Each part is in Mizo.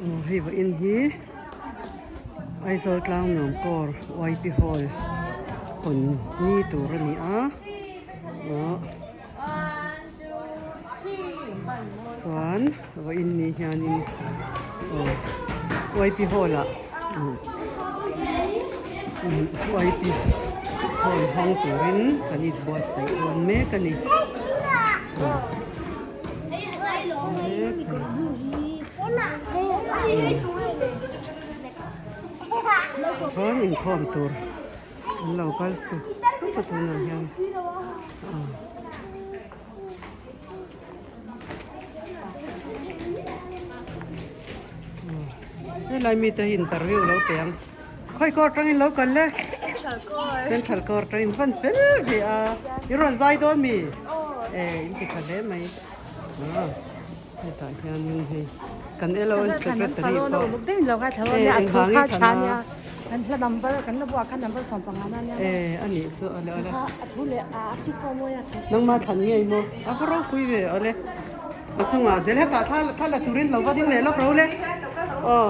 Aw hei vawiin hi Aizawl Tlangnuam Corps YP Hall hawn ni tur a ni a aw chuan vawiin ni hianin aw YP Hall ah YP Hall hawng turin kan inbuatsaih dawn mek a ni. Chuan inkhawm tur an lo kal sup sup a tunah hian helai mite hi interview lo pe ang khawi kawr atangin lo kal le central kawr atangin van fel ve a i rawn zai dawn mi e in ti tha hle mai hetah hianin hei kan elo secretary pawh e engvang i thlan a e anih chu awle awle nangma thlan ngei maw a va ropui ve awle a chungah zel hetah thla thla la turin lo va ding leh lawk ro le aw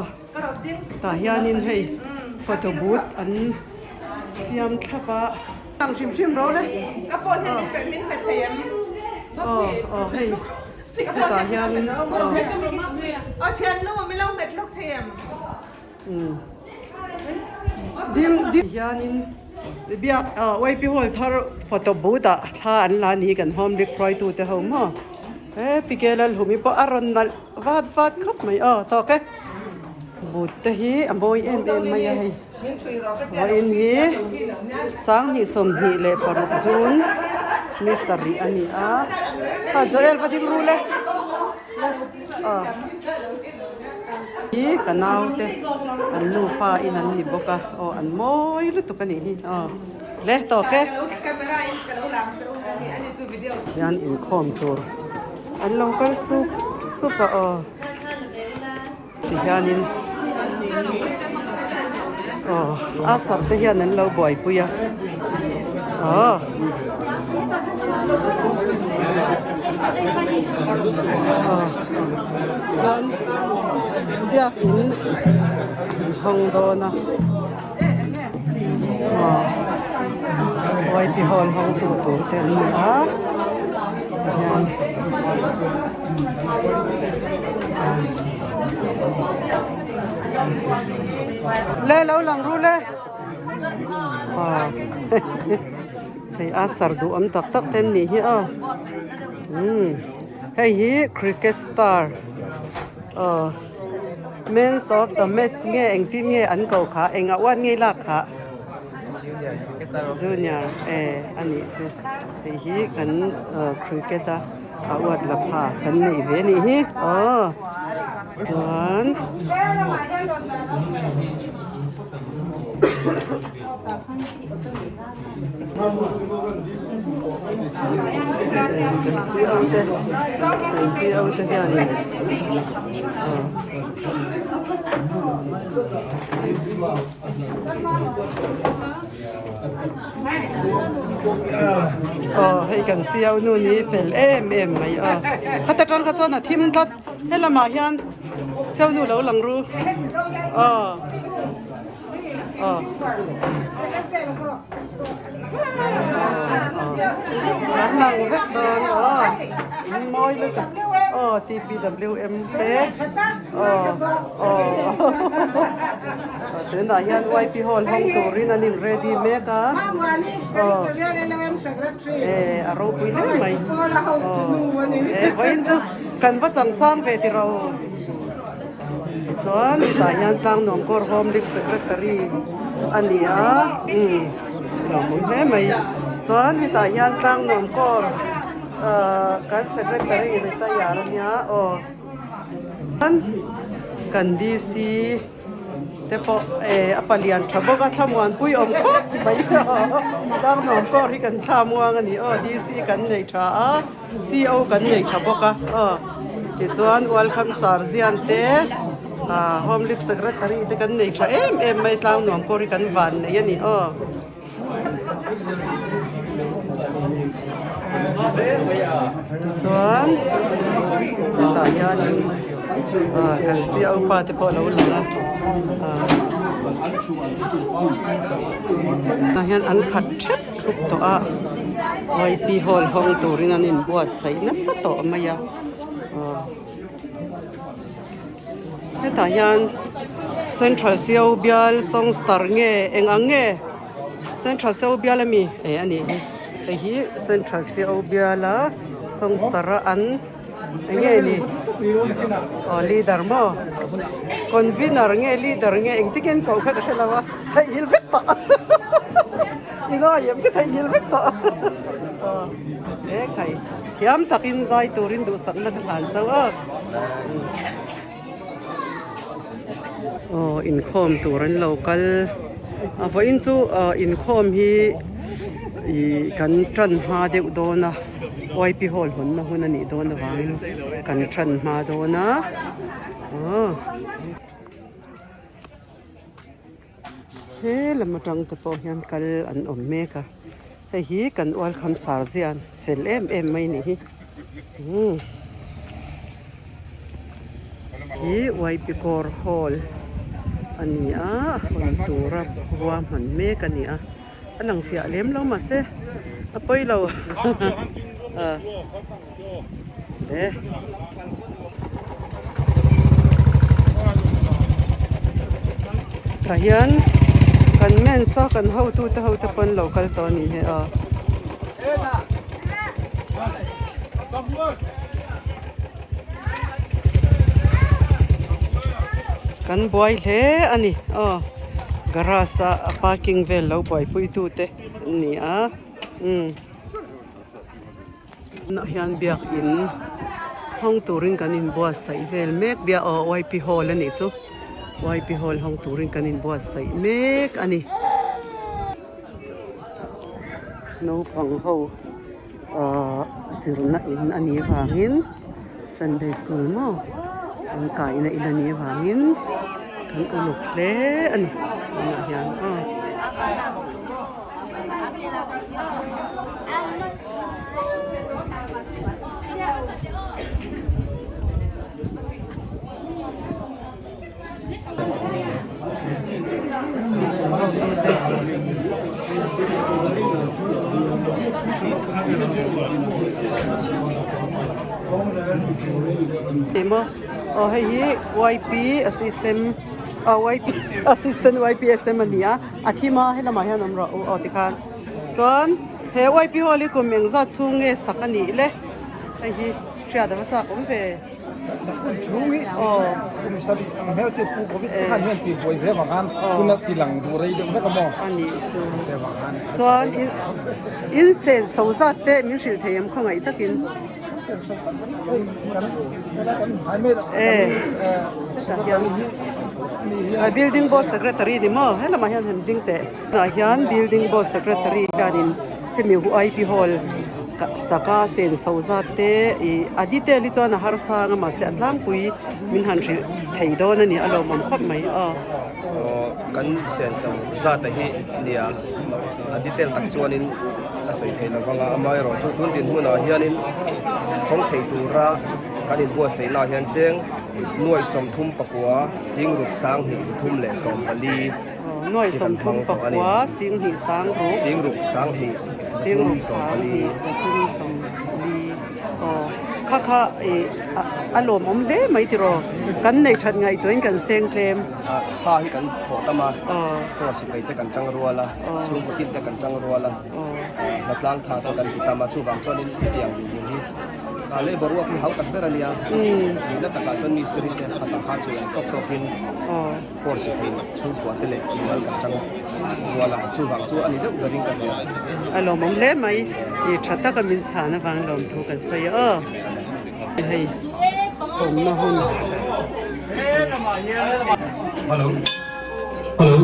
tah hianin hei photo booth an siam thlap a ang hrim hrim ro le aw aw hei hetah hianin aw Ding ding hianin biak ah YP hall thar photo booth ah thla an la ni kan home rik hruaitu te ho maw he P K Lalhumi pawh a rawn nalh vat vat khawp mai aw tawk e booth te hi a mawi em em mai a hei vawiin hi 2026 June ni sarih a ni a kha Joel va ding rul e aw. Hi ka naute an nufa in an ni bawk a aw an mawi lutuk a nih hi aw le tawk e hian inkhawm tur an lo kal sup sup a aw tihianin aw a sar te hian an lo buaipui a aw. Chuan biakin an hawng dawn a aw YP hall hawng tu tur te an ni a tihian le lo lang ru le aw hei a sar duh awm tak tak te an nih hi aw umm hei hi cricket star aw mans of the match nge engtin nge an ko kha engah uan nge lak kha junior eh a nih chu hei hi kan cricket a a uat la pha kan neih ve a nih hi aw chuan. Kan CO te kan CO te hianin aw hei kan CO nu ni fel em em mai a khata tang kha chuan a thim tlat helamah hian CO nu lo lang ru aw. An lang vek dawn aw an mawi lutuk aw T_P_W_M te aw aw tunah hian Y_P hall hawng turin an in ready mek a aw eh a ropui hle mai aw eh vawiin chu kan va changsang ve tiro. Tichuan hetah hian Tlangnuam Corps Home League Secretary a ni a umm lawmawm hle mai chuan hetah hian Tlangnuam Corps ahh kan Secretary retire a nia aw chuan kan DC te pawh eh a palian tha bawk a thlamuanpui awm khawp mai Tlangnuam Corps hi kan thlamuang a ni aw DC kan nei tha a. CO kan nei tha bawk a aw tichuan welcome sir zian te ah home league secretary te kan nei tha em em mai tlang nuam pawh hi kan van nei a ni aw. Tichuan hetah hianin. Aw kan CO pa te pawh a lo lang a aw tah hian an khat thep thup tawh a yp hall hawng turin an inbuatsaih nasa tawh mai a aw hetah hian central CO bial songster nge eng ang nge central CO bial ami eh a nih hi hei hi central CO bial a songster a an. Eng nge ni? Aw leader maw? Convener nge leader nge engtin nge an koh kha ka hre lo a, theihnghilh vek tawh i ngawi em ka theihnghilh vek tawh aw he khai thiam takin zai turin duhsakna ka hlan chauh a aw inkhawm tur an lo kal a vawiin chu inkhawm hi ih kan tan hma deuh dawn a. YP hall hawnna hun a nih dawn avangin kan tan hma dawn a aw he lam atang te pawh hian kal an awm mek a hei hi kan ualkham sar zian fel em em mai a nih hi umm hi YP kawr hall a ni a hawn tura ruahman mek a ni a. A lang fiah lem lo mahse a pawi lo le. Tah hian kan mens a kan hotute ho te pawn lo kal tawh a ni hi a. Kan buai hle a ni aw garage a parking vel lo buaipui tu te an ni a umm tunah hian biakin hawng turin kan inbuatsaih vel mek bia aw yp hall a nih chu yp hall hawng turin kan inbuatsaih mek a ni naupang ho. Ahh zirna in a nih vangin Sunday school maw an kaina in a nih vangin kan uluk hle a ni tunah hian aw. Emaw aw hei hi yp assistant aw yp assistant ypsm a ni a a thim a helamah hian awm rawh u aw tikhan chuan he yp hall hi kum engzat chhung nge sak a nih le hei hi hriat a va chak awm ve. Sakhun chhung hi kum sarih ang hmel chu Pu Covid te khan hian tih buai ve vang khan hun a ti lang duh rei deuh vek a maw? A nih chu. Te vang khan. Chuan in sen so zat te min hrilh thei em khawngaih takin? Sen so zat hei kan helai kan inhmai mai loh kan secretary hi ni hian. Building board secretary ni maw? Helamah hian han ding teh. Tunah hian building board secretary hianin hemi YP hall saka sen so zat te ih a detail hi chuan a harsa ang a mahse a tlangpui min han hrilh thei dawn a ni a lawmawm khawp mai aw. Aw kan sen so zat a hi nia a detail tak chuanin a sawi thei lo vang a amaherawhchu tun dinhmunah hianin kawng thei tura kan inbuatsaih naah hian cheng nuaih 34 singruk sanghnih 314 Nuaih 34 singhnih sangruk Singruk sanghnih Singruk sanghnih 314 aw kha kha ih a lawmawm hle mai tiraw kan nei that ngaihtuahin kan seng tlem. Kha hi kan thawh tam a kawng sipai te kan tang rual a chhungkaw tin te kan tang rual a hnatlang tha te kan ti tam a chuvang chuanin hetiang dinhmun hi lei boruak hi hau tak ber a nia nihna takah chuan mistiri te khatah khan chu an tawk tawkin Course hi chhungkua te leh inmal kan chang rual a, chuvang chu a ni deuh berin ka hria. A lawmawm hle mai, i tha taka min chhan avang lawmthu kan sawi a aw. Hei awmna hun. Hello. Hello.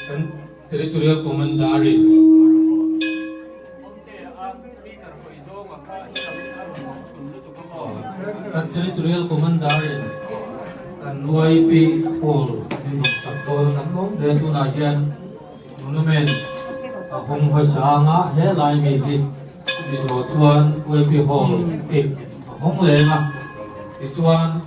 Kan Territorial Commander-in. Kan Territorial Commander-in kan YP Hall min rawn sak dawn a kan awm hle. Tunah hian monument a hawng hmasa ang a, he lai mi hi mi zawh chuan YP Hall hi a hawng leng a. Tichuan,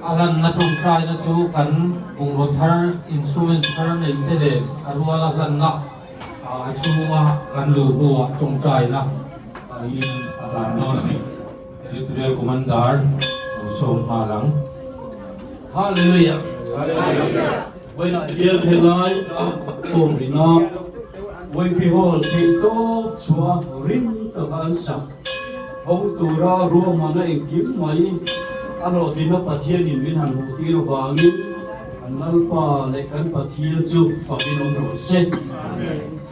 a hlanna tawngtaina chu kan bungraw thar, instrument thar neih te nen a ruala hlanna a chhunga kan luh hnuah tawngtaina in a hlan dawn a ni. Territorial Commander lo sawm nghal ang. Hallelujah! Vawiinah hian helai khawm rina Vawipi Hall theihtawp chhuah rim taka an sak ho tura ruahmanna engkim mai a hlawhtlinna Pathianin min han hmuhtir avangin kan Lalpa leh kan Pathian chu fakin awm rawh se.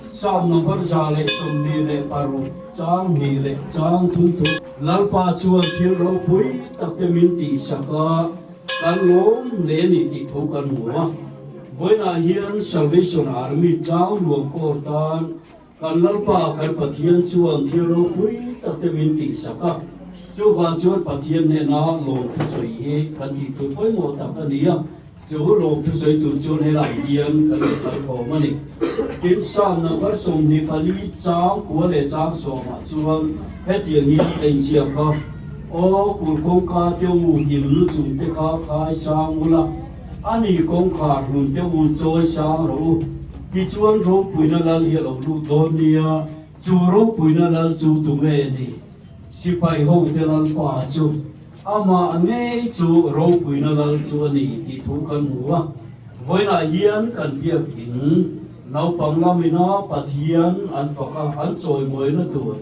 Psalm number 126 chang hnih leh chang thum thum. Lalpa chuan thil ropui takte min tihsak a. Kan lawm hle a ni tih tho kan hmu a, vawiinah hian Salvation Army tlang nuam pawh tan kan Lalpa kan Pathian chuan thil ropui tak te min tihsak a, chuvang chuan Pathian hnena lawm thusawi hi kan tih tur pawimawh tak a ni a, chu lawm thusawi tur chuan helai hian kan lo kal khawm a ni. Tin, Psalm number 24 chang kua leh chang sawmah chuan hetiang hian a inziak a. Aw kul kawngka te u him lu chung te kha khai sang ula, a ni kawngkhar hlun te u chawi sang rawh u. Tichuan ropuina lal hi a lo lut dawn nia, chu ropuina lal chu tunge ni? Sipai ho te lalpa chu amah ngei chu ropuina lal chu a ni tih thu kan hmu a. Vawiinah hian kan biakin naupang lamina Pathian an fak a, an chawimawina tur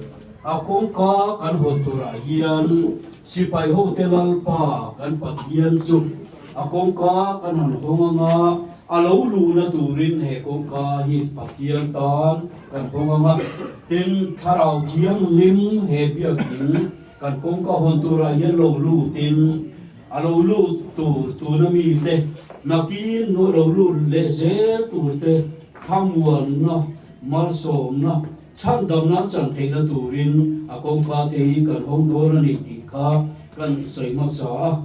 A kawngka kan hawn turah hian sipai hote Lalpa kan Pathian chu a kawngka kan han hawng anga, a lo luhna turin he kawngka hi Pathian tan kan hawng anga, tin Thlarau Thianghlim he biakin kan kawngka hawn turah hian lo lutin a lo lut tur tuna mite nakin hnuah lo lut leh zel turte thlamuanna malsawmna Chhandamna an chan theihna turin a kawngka te hi kan hawng dawn a ni tih kha kan sawi hmasa a,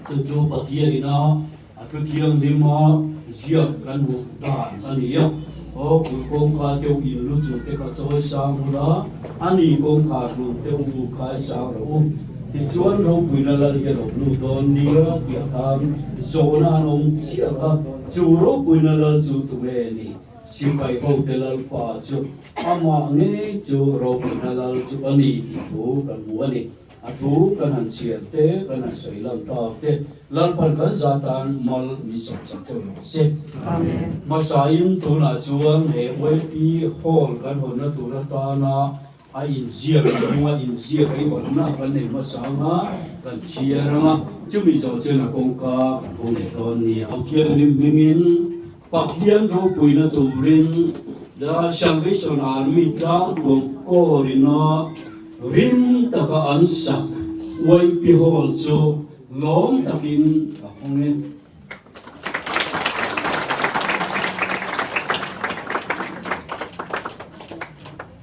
chu chu Pathianin a a thu thianghlim a ziak kan hmuh dan a ni a. Aw kut kawngka te u in lu chung te kha chawi sang ula, a ni kawngkhar hlum te u khai sang rawh u. Tichuan ropuina lal hi a lo lut dawn nia tih khan zawhna an awm chiah kha, chu ropuina lal chu tunge ni? Sipai hote Lalpa chu amah ngei chu ropuina lal chu a ni tih thu kan hmu a ni. A thu kan han chhiar te, kan han sawi lan tak te, Lalpan kan za tan mal min sawmsak theuh rawh se. Hmasain tunah chuan he YP Hall kan hawnna tur atana a inziak a hnunga inziak ei hawnna kan nei hmasa anga kan chhiar anga chumi zawh chuan a kawngka kan hawng leh dawn nia. Thianghlim hmingin Pathian ropuina turin The Salvation Army tlangtuam kawrina rim taka an sak YP Hall chu lawm takin ka hawng e.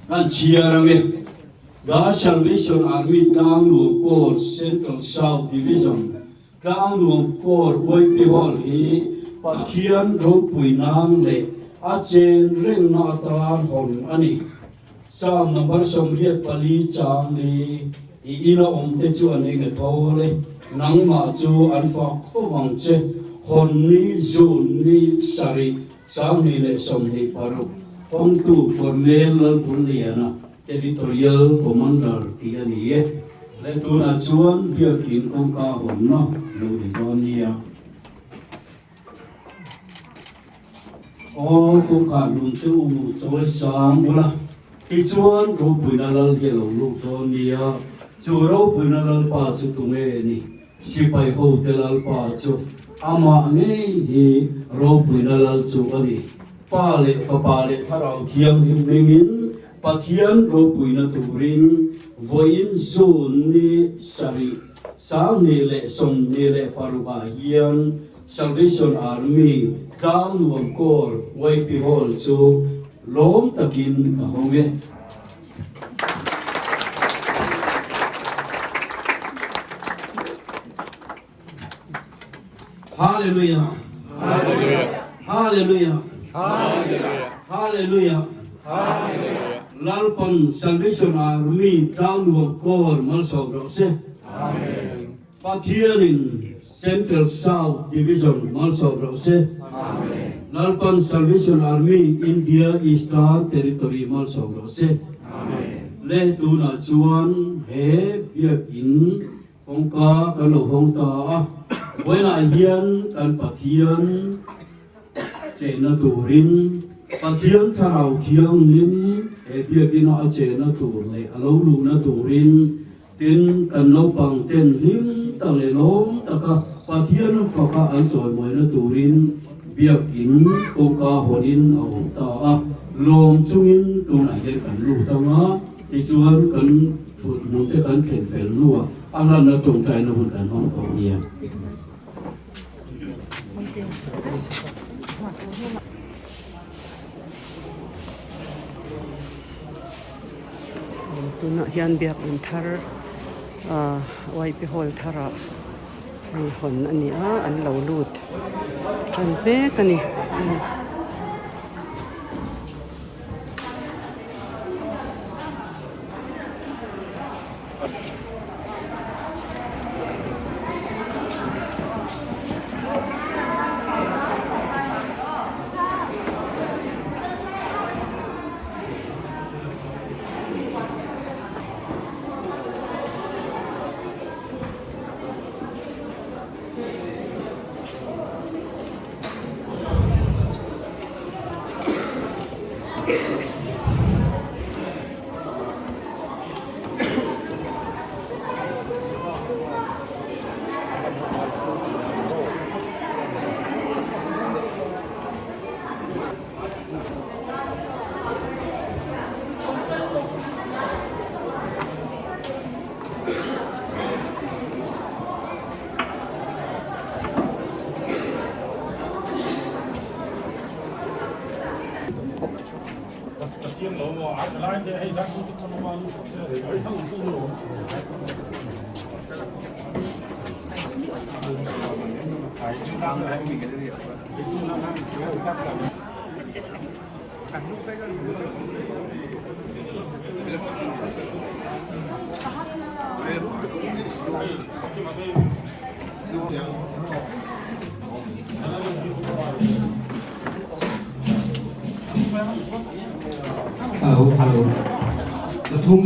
Kan chhiar ang e. The Salvation Army Tlangnuam Corps Central South Division Tlangnuam Corps YP Hall hi Pathian ropui nan leh a chen rengna atan hawn a ni. Psalm number 84 chang li i ina awmte chu an eng e tho le, nangmah chu an fak fo vang che, hawn ni, zun ni, sarih, 2026 Hawngtu Colonel Lalpulliana, Territorial Commander tih a ni e. Leh tunah chuan biakin kawngka hawnna lo ni dawn nia. Aw kawngka hlun che u chawi sang ula, tichuan ropuina lal hi a lo lut dawn nia. Chu ropuina lalpa chu tunge ni? Sipai hote Lalpa chu amah ngei hi ropuina lal chu a ni. Pa leh Fapa leh Thlarau Thianghlim hmingin Pathian ropuina turin vawiin June ni sarih, 2026 ah hian Salvation Army Tlangnuam Corps YP Hall chu lawm takin ka hawng e. Hallelujah. Hallelujah. Hallelujah. Hallelujah. Hallelujah. Lalpan Salvation Army Tlangnuam Corps malsawm rawh se. Amen. Pathianin Central South Division malsawm rawh se. Lalpan Salvation Army India Eastern Territory malsawm rawh se. Le tunah chuan he biakin kawngka kan lo hawng ta a, vawiinah hian kan Pathian chehna turin Pathian Thlarau Thianghlim he biakina a chehna tur leh a lo luhna turin Tin, kan naupang ten hlim tak leh lawm taka Pathian faka an chawimawina turin biakin kawngka hawnin a awm ta a, lawm chungin tunah hian kan lut ang a, tichuan kan thut hmun te kan thlen fel hnuah a hlanna tawngtaina hun kan hmang tawh nia. Tunah hian biakin thar ah YP hall thar ah hei hawn a ni a an lo lut tan mek a ni. Hello hello pathum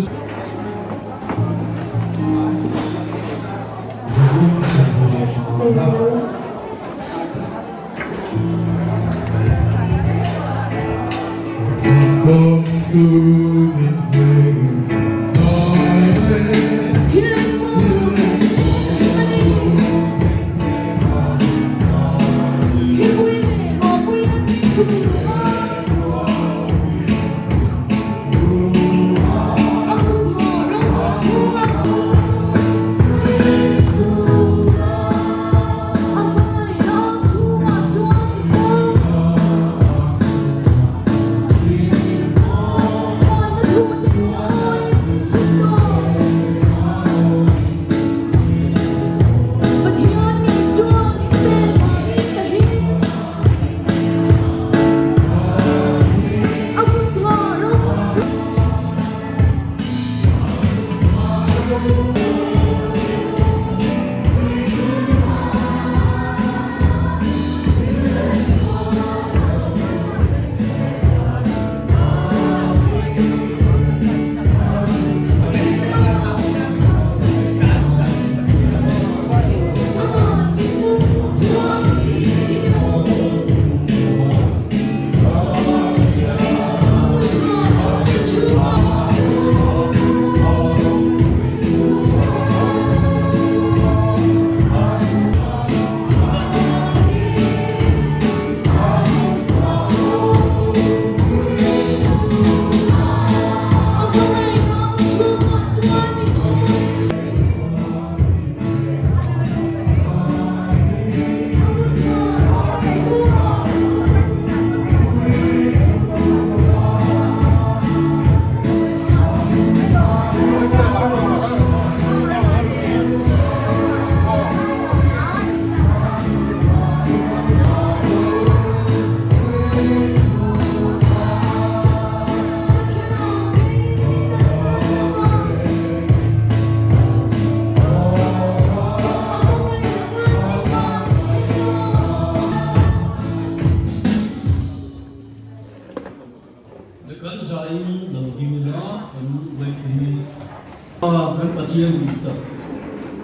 Kan Pathian duh tak,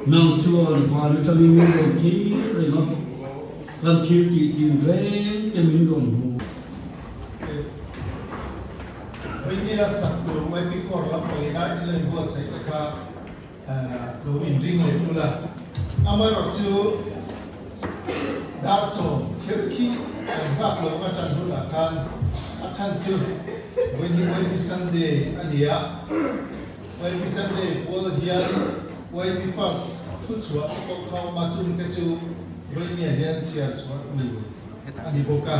nang chuan van atangin min rawn thlir reng a, kan thil tih tinreng te min rawn hmu. Vawinia sak tur YP Corps lam pawina in lo inbuatsaih te kha lo inring leh ula. Amaherawhchu dar 10 kher khi kan nghak lo nga tan hunah khan a chhan chu vawiin hi YP Sunday a ni a. YP Sunday pawl hian YP First thuchhuah te pawh kha awm a, chungte chu vawinia hian chhiar chhuah tur a ni bawk a.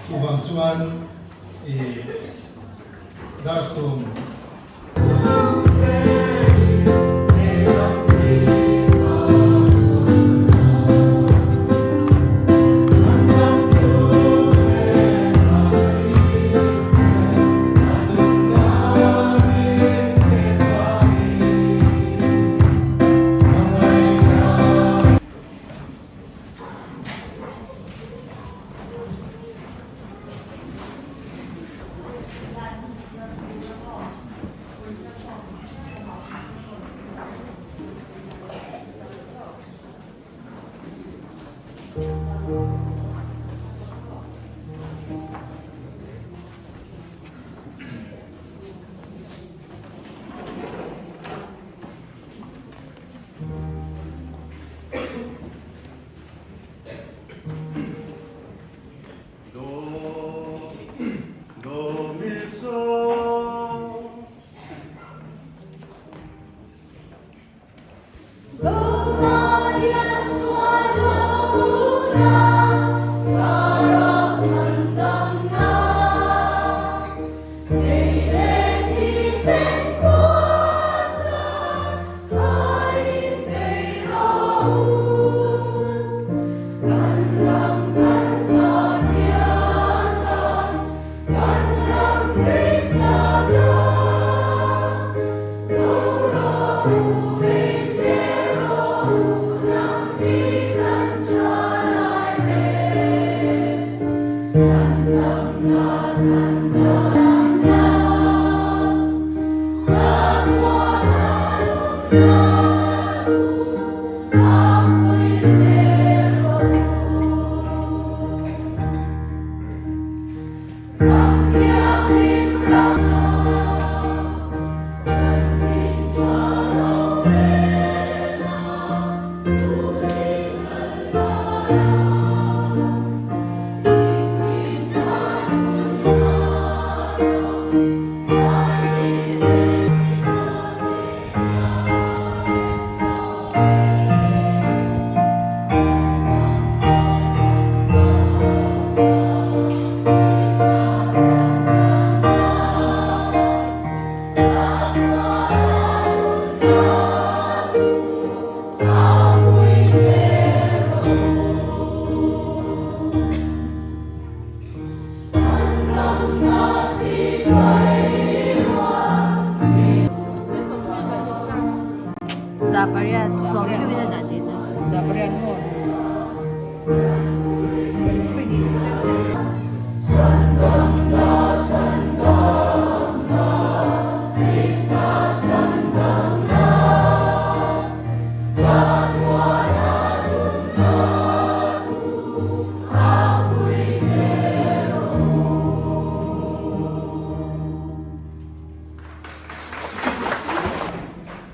Chuvang chuan ih dar 10.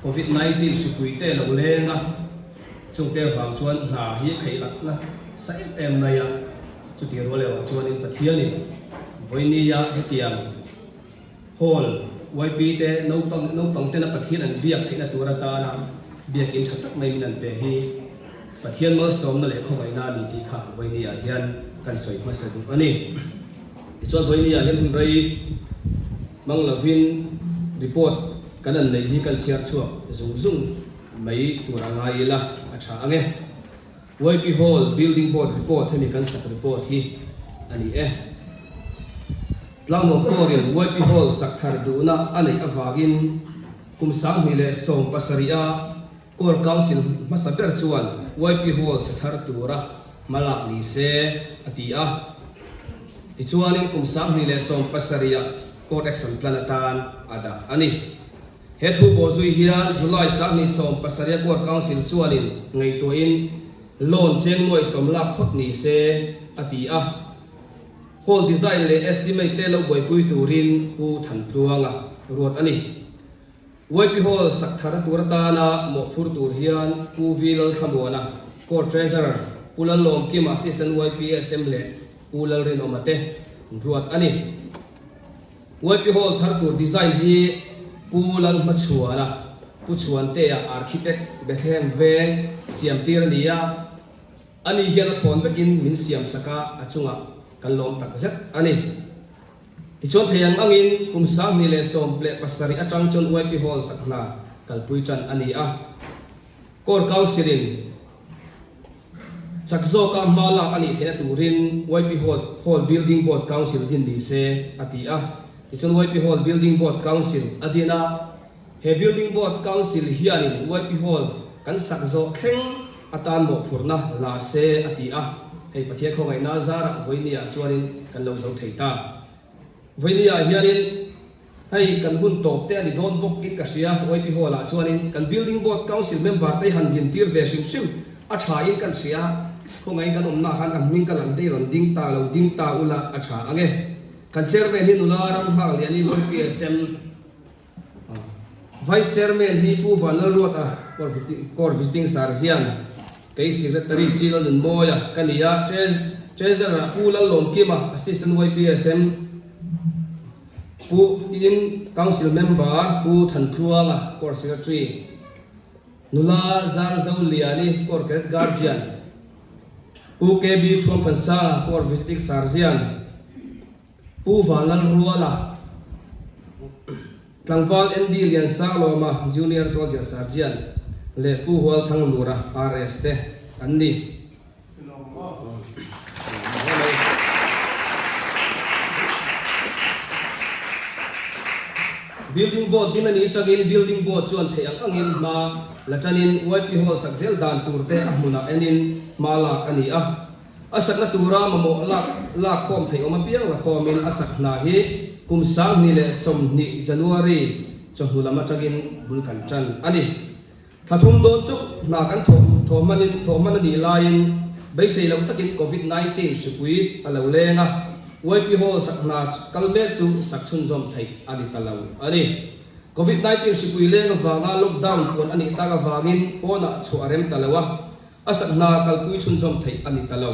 Covid 19 hripui te lo leng a, chungte avang chuan hna hi a kheih lak nasa em em mai a, chuti rual erawh chuanin Pathianin vawinia hetiang Hall YP te naupang naupang tena Pathian an biak theihna tur atana biakin tha tak mai min an pe hi Pathian malsawmna leh khawngaihna a ni tih kha vawinia hian kan sawi hmasa duh a ni. Tichuan vawinia hian hun rei mang lovin report kan an neih hi kan chhiar chhuak zung zung mai tur a ngai ila a tha ang e. YP Hall Building Board report hemi kan sak report hi a ni e. Tlangnuam Kawrin YP Hall sak thar duhna a neih avangin kum 2017 a Core Council hmasa ber chuan YP Hall sa thar tura hma lak ni se a ti a. Tichuanin kum 2017 a Court Action Plan atan a dah a ni. He thu bawhzui hian July 27 Court Council chuanin ngaihtuahin loan cheng nuai sawm lak phawt ni se a ti a. Hall design leh estimate te lo buaipui turin Pu Thantluanga ruat a ni. YP Hall sak thar tur atana mawhphur tur hian Pu V Lalthlamuana, Court Treasurer, Pu Lallawmkima, Assistant YPSM leh Pu Lalrinawma te ruat a ni. YP Hall thar tur design hi Pu Lalhmachhuana, Pu Chhuantea, Architect, Bethlehem Veng, siam tir a ni a. Ani hian a thlawn vekin min siam sak a, a chungah kan lawm tak zet a ni. Tichuan thei ang angin kum 2017 atang chuan YP Hall sak hna kalpui tan a ni a. Core Council-in chak zawka hma lak a nih theihna turin YP Hall Hall Building Board Council din ni se a ti a. Tichuan YP Hall Building Board Council a din a. He Building Board Council hianin YP Hall kan sak zawh thleng atan mawhphurhna la se a ti a, hei Pathian khawngaihna zarah Vawinia chuanin kan lo zo thei ta. Vawinia hianin hei kan hun tawp te a ni dawn bawk in ka hria, YP Hall ah chuanin kan Building Board Council member te han din tir ve hrim hrim a tha in kan hria, khawngaih kan awmna ah khan kan hming ka lam te i rawn ding ta lo ding ta ula a tha ange. Kan Chairman hi nula ram nghak lian i YPSM. Vice Chairman hi Pu Vanlalruata, Corps Visiting Sergeant, kei Secretary C Lalnunmawia ka ni a, Treasurer Pu Lallawmkima, Assistant YPSM, Pu tiin Council Member Pu Thantluanga, Corps Secretary, Nula Zarzoliani, Corps Cadet Guardian, Pu KB Thuamthansanga, Corps Visiting Sergeant, Pu Vanlalruala, Tlangval ND Liansanglawma, Junior Soldier Sergeant, leh Pu Hualthanglura, RS te an ni. Building Board din a nih atangin Building Board chuan theih ang angin hma la tanin YP Hall sak zel dan tur te a hmunah enin hma lak a ni a. A sakna tura mamawh lak lak khawm theih awm apiang la khawmin a sak hna hi kum 2020 January chawhnu lam atangin bul kan tan a ni. Thla thum dawn chu hna kan thawh thawh hmanin thawh hman a nih laiin beisei lo takin Covid 19 hripui a lo leng a, YP Hall sak hna kal mek chu sak chhunzawm theih a ni ta lo a ni. Covid 19 hripui leng avanga lockdown puan a nih tak avangin pawnah chhuah a rem ta lo a, A sak hna kalpui chhunzawm theih a ni ta lo.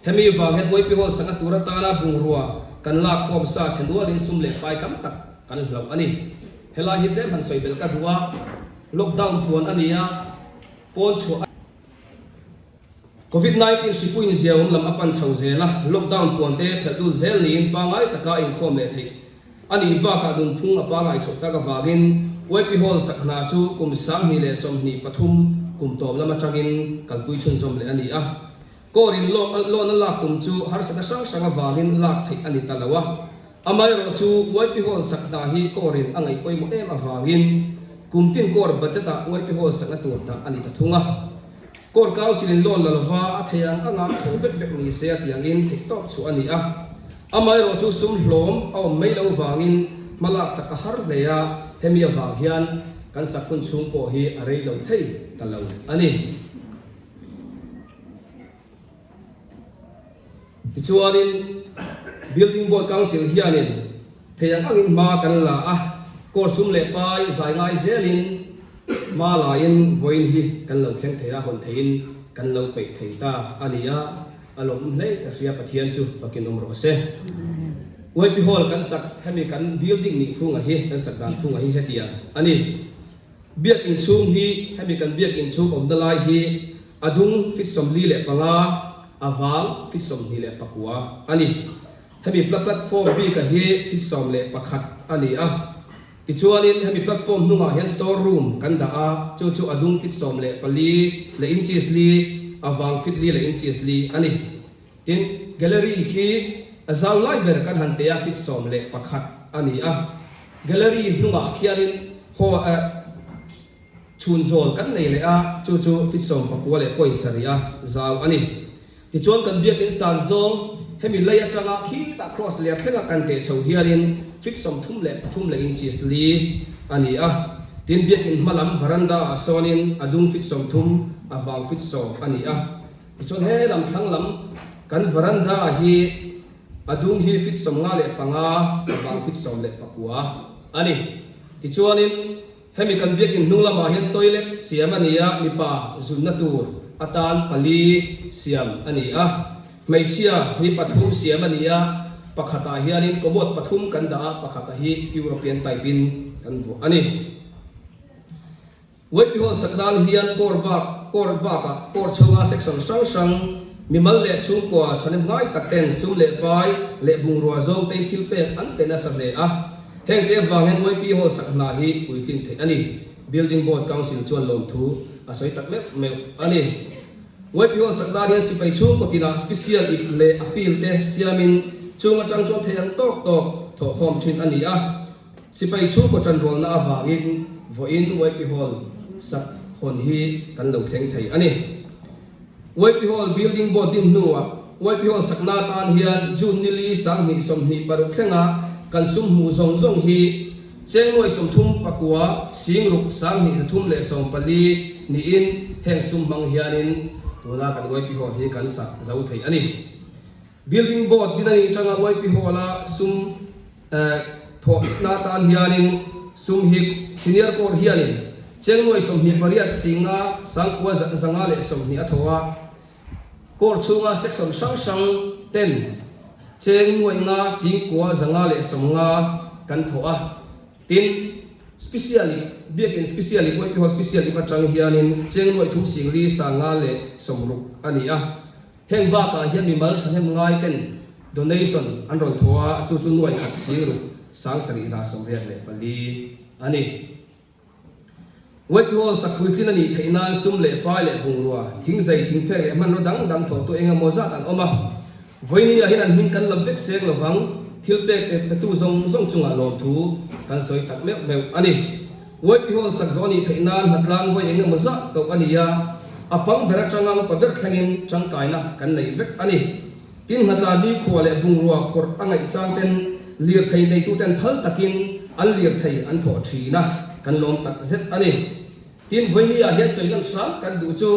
Hemi vang hian YP Hall sakna tur atana bungrua kan lak khawm sa chhe nualin sum leh pai tam tak kan hlauh a ni. Helai hi tlem han sawi belh ka duh a, lockdown puan a ni a, pawn chhuah a. Covid 19 hripuiin ziaawm lam a pan chho zel a, lockdown puan te phelh dul zel niin pangngai taka inkhawm leh theih A nih bakah nunphung a pangai chhoh tak avangin YP Hall sak hna chu kum 2023 kum tawp lam atangin kalpui chhunzawm leh a ni a. Court-in loan a lak tum chu harsatna hrang hrang avangin lak theih a ni ta lo a. Amaherawh chu YP Hall sak hna hi court-in a ngaih pawimawh em avangin kum tin court budget-ah YP Hall sakna tur dah a ni ta thung a. Court Council-in loan la lova a thei ang anga tho vek vek ni se a tih angin theihtawp chhuah a ni a. Amaherawh chu sum hlawm a awm mai lo vangin hma lak chak a har hle a, hemi avang hian kan sak hun chhung pawh hi a rei lo thei ta lo a ni. Tichuanin Building Board Council hianin thei ang angin hma kan la a, court sum leh pai zai ngai zelin hma laiin vawiin hi kan lo thleng thei a, hawn theiin kan lo peih thei ta a ni a, a lawmawm hle ka hria Pathian chu fakin awm rawh se. YP Hall kan sak hemi kan building nih phunga hi kan sak dan phunga hi hetiang a ni. Biakinn chhung hi hemi kan biakinn chhung awmna lai hi a dung fit 45, a vang fit 29 a ni. Hemi platform bika hi fit 11 a ni a. Tichuanin hemi platform hnungah hian store room kan dah a, chu chu a dung fit 14 leh inches li, a vang fit li leh inches li a ni. Tin, gallery khi a zau lai ber kan han teh a, fit 11 a ni a. Gallery hnungah khianin haw eh chhun zawl kan nei leh a, chu chu fit 19 leh point sarih a zau a ni. Tichuan kan biakin san zawng hemi lei atanga khitah cross ler thlenga kan teh chho hianin fit 33 leh inches li a ni a. Tin, biakin hma lam varanda ah sawnin a dung fit 30, a vang fit 10 a ni a. Tichuan he lam thlang lam kan varanda hi a dung hi fit 55, a vang fit 19 a ni. Tichuanin hemi kan biakin hnung lamah hian toilet siam a ni a, mipa zunna tur atan pali siam a ni a. Hmeichhia hi pathum siam a ni a, pakhatah hianin commode pathum kan dah a, pakhata hi European type in kan vuah a ni. YP Hall sak dan hian core bak core bakah core chhunga section hrang hrang mimal leh chhungkua thahnem ngai tak ten sum leh pai leh bungrua zawng tein thil pek an pe nasa hle a. Heng te avang hian YP Hall sak hna hi puitlin theih a ni. Building Board Council chuan lawmthu a sawi tak meuh meuh a ni. YP Hall sak dan hian sipai chhungkaw tinah special ip leh appeal te siamin chung atang chuan thei ang tawk tawk thawhkhawm thin a ni a. Sipai chhungkaw tanrualna avangin vawiin YP Hall sak hawn hi kan lo thleng thei a ni. YP Hall building board din hnuah YP Hall sakna atan hian June nili 2026 thlenga kan sum hmuh zawng zawng hi Cheng nuai 39 6 2,314 niin heng sum hmang hianin tuna kan YP Hall hi kan sak zo thei a ni. Building board din a nih tanga YP Hall-a sum thawhna atan hianin sum hi Senior Corps hianin cheng nuai 28 singa sangkua 520 a thawh a, Corps chhunga section hrang hrang ten cheng nuai nga singkua 590 kan thawh a, tin, Specially, Biakin Specially, YP Hall Specially atang hianin cheng nuai thum singli 560 a ni a. Heng bakah hian mimal thahnem ngai ten donation an rawn thaw a, chu chu nuai khat sing ruk 7184 a ni. YP Hall sak puitlin a nih theih nan sum leh pai leh bungrua, thingzei, thingphek leh hmanraw dang dang thawhtu eng emaw zat an awm a. Vawinia hian an hming kan lam vek seng lovang, thil pek te petu zawng zawng chungah lawmthu kan sawi tak meuh meuh a ni. YP Hall sak zawh a nih theih nan hnatlang vawi eng emaw zat koh a ni a, a pang ber atanga upa ber thlengin tangkaina kan nei vek a ni. Tin, hnatla nikhua leh bungrua phawrh a ngaih chang ten lirthei neituten phal takin an lirthei an thawh thin a, kan lawm tak zet a ni. Tin, vawinia hian sawi lan hram kan duh chu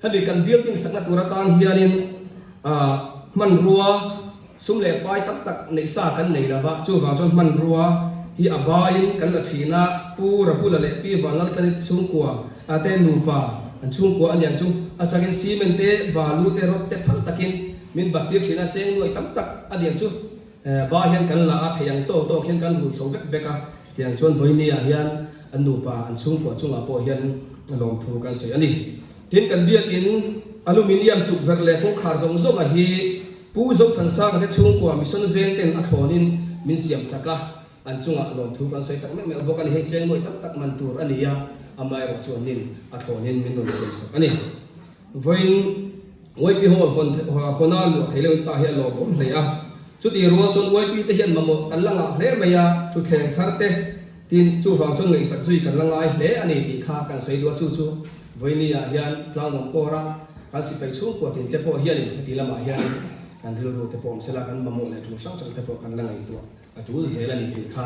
hemi kan building sakna tur atan hianin hmanrua sum leh pai tam tak neih sa kan nei lova, chuvang chuan hmanrua hi a baiin kan la thin a, Pu Rahula leh Pi Vanlaltlanit chhungkua te nupa an chhungkua a niang chu atangin cement te, balu te, rod te phal takin min bat tir thin a, cheng nuai tam tak a niang chu ba hian kan la a, thei ang tawk tawk hian kan rul chho vek vek a, tiang chuan vawinia hian an nupa an chhungkua chungah pawh hian lawmthu kan sawi a ni. Tin, kan biakin aluminium tukverh leh kawngkhar zawng zawnga hi Pu Zothansanga te chhungkua mission veng ten a thlawnin min siam sak a, an chungah lawmthu kan sawi tak meuh meuh bawk a ni. Hei cheng nuai tam tak man tur a ni a, amaherawh chuan nin a thlawnin min rawn siam sak a ni. Vawiin YP Hall hawn hawna luah thei leuh ta hi a lawmawm hle a, chutih rual chuan YP te hian mamawh kan la ngah hle mai a, thutthleng thar te tin chuvang chuan ngaihsak zui kan la ngai hle a ni tih kha kan sawi duh a, chu chu Vawinia hian Tlangawm kawra kan sipai chhungkua tin te pawh hianin heti lamah hianin kan rilru te pawh awm sela kan mamawh leh tul hrang hrang te pawh kan la ngaihtuah a tul zel a ni tih kha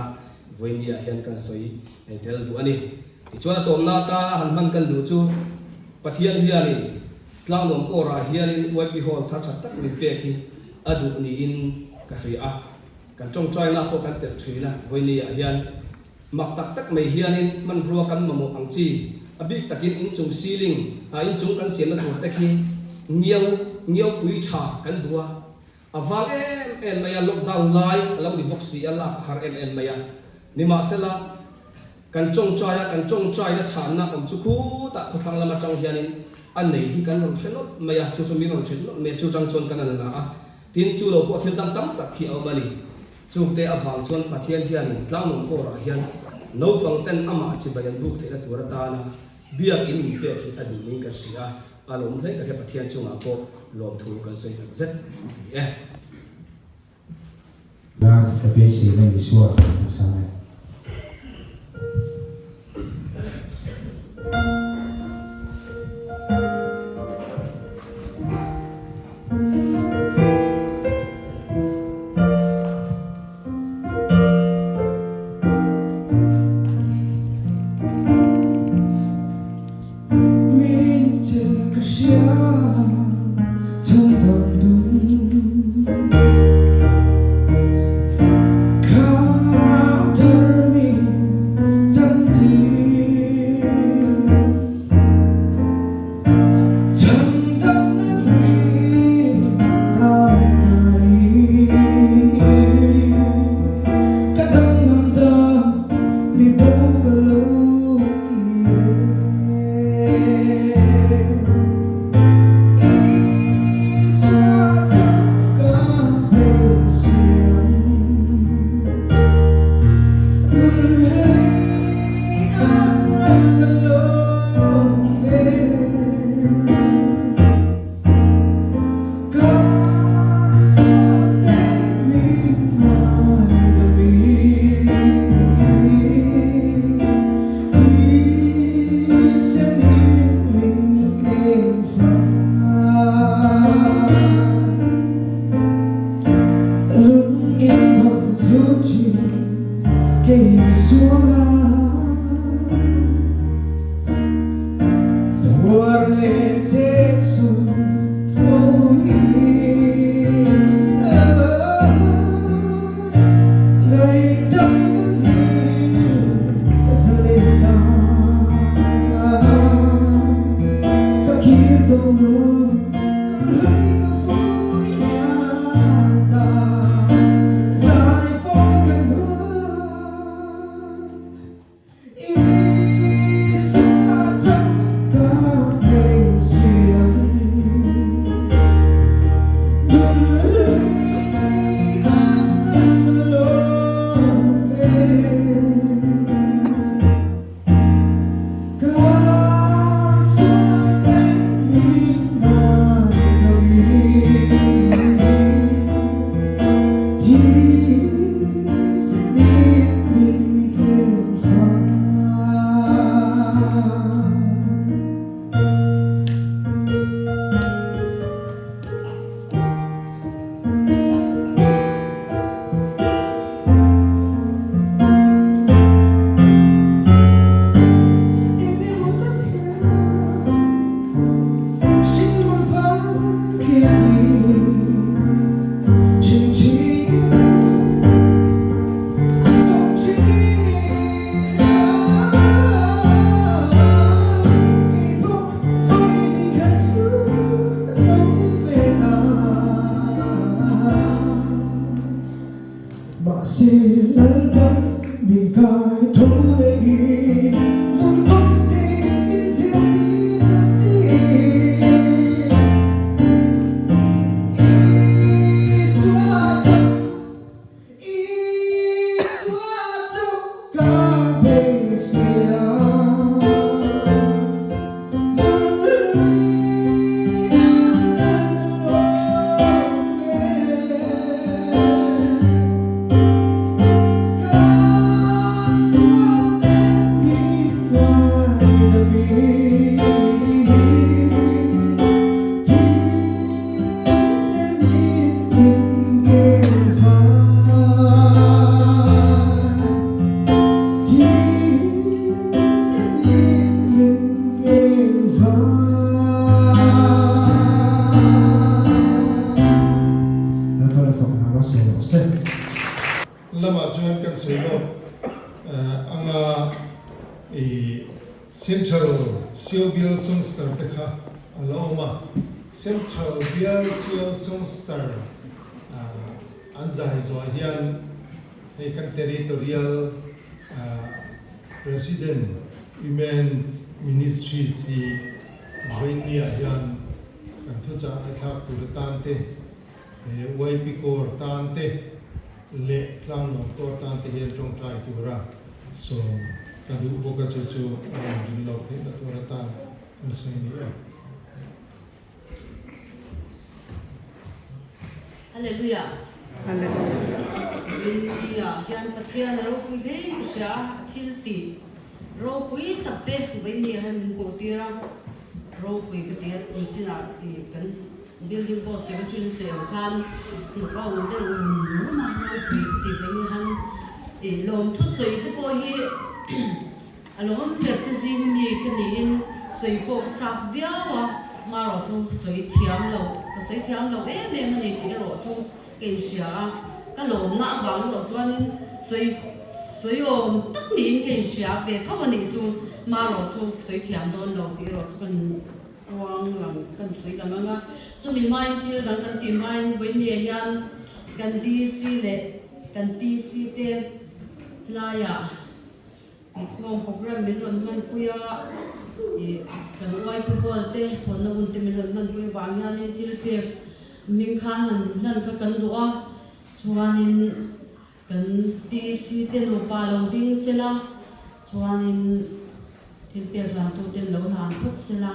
Vawinia hian kan sawi tel duh a ni. Tichuan a tawmna atana han hman kan duh chu Pathian hianin Tlangnuam kawrah hianin YP Hall thar tha tak min pek hi a duh niin ka hria a, kan tawngtaina pawh kan telh thin a, Vawinia hian Mak tak tak mai hianin hmanrua kan mamawh ang chi, a bik takin inchung ceiling ah inchung kan siamna tur te khi ngiau ngiau pui tha kan duh a, a vang em em mai a, lockdown lai a lo ni bawk si a, lak a har em em mai a. Nimahsela, kan tawngtai a, kan tawngtaina chhanna awm chu khutah khawthlang lam atang hianin a nei hi kan rawn hre nawlh mai a, chu chu min rawn hrilh nawlh mai a, chu tang chuan kan han la a, tin chu lo pawh thil dang tam tak khi a awm a ni. Chungte avang chuan Pathian hianin Tlangnuam kawrah hian naupang ten amah chibai an buk theihna tur atana biakin min pek hi a duh niin kan hria a, a lawm hle ka hria Pathian chungah pawh lawmthu kan sawi tak zet a ni e. Nan ka beiseina Isua kan hmasang e. lamah chuan kan sawi lawk anga i Central Sio Bial Songster te kha a la awm a, Central Bial Sio Songster an zai zawh hian hei kan Territorial President Women Ministries hi Vawinia hian kan thuchah ngaihthlak tur atan te, YP Corps tan te leh Tlangnuam Corps tan te hian tawngtai tura sawm ka duh bawk a, chu chu a rawn rin loh theihna tur atan kan sawi ni e. Hallelujah. India hian Pathian a ropui hle ka hria a, a thil tih ropui tak te Vawinia hian min koh tir a, ropui ka ti a, kum chinah tih kan Building board secretary in sawi ang khan hnuk a awm deuh rum rum a, ropui ka tih vei han tih lawmthu sawi te pawh hi a lawm ber te zing ami ka niin sawi pawh ka chak viau a, marawh chu sawi thiam loh ka sawi thiam loh em em a ni tih erawh chu ka inhria a, ka lawmna avang erawh chuanin sawi sawi awm tak niin ka inhria ve tho a nih chu marawh chu sawi thiam dawn lo tih erawh chu ka Ruang lang kan sawi lang ang a, chumi hmain thil dang kan tih hmain vawinia hian kan DC leh kan TC te hlaiah inkhawm program min rawn hmanpui a, ih kan YP Hall te hawnna hun te min rawn hmanpui avang hianin thil pek hming khan han hlan kha kan duh a, chuanin Kan TC te nupa lo ding sela, chuanin thil pek hlantu ten lo hlan phawt sela.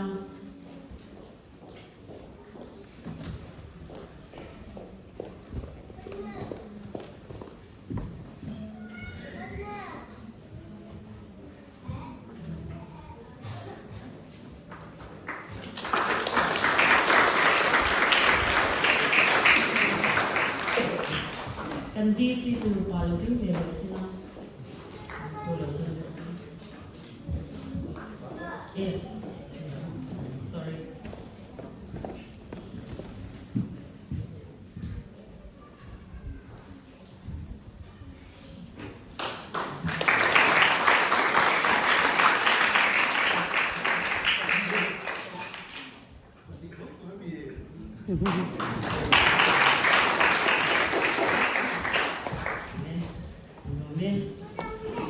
Kan DC tu nupa lo ding ve leh sila tu lo ding zawk ang. E sorry.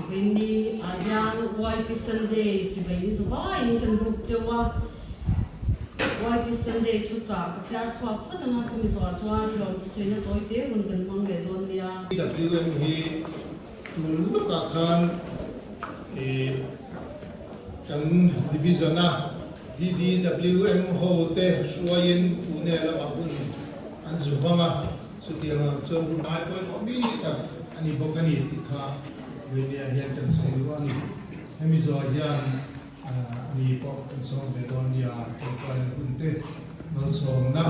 Winnie ah hian YP Sunday chibai in zavaiin kan buk cheu a, YP Sunday thuchah ka chhiar chhuak phawt anga chumi zawhah chuan hlawm thusawiina tawi te hun kan hmang leh dawn nia. PWM hi tun lawkah khan ih kan division a DDWM ho te hruaiin Pune lamah hun an zu hmang a, chutiang ang chuan hun ngai pawimawh mi tak a ni bawk a ni tih kha Vainia hian kan sawi duh a ni. Hemi zawh hian a ni pawh kan sawm ve dawn nia, tawngtaina hun te malsawmna.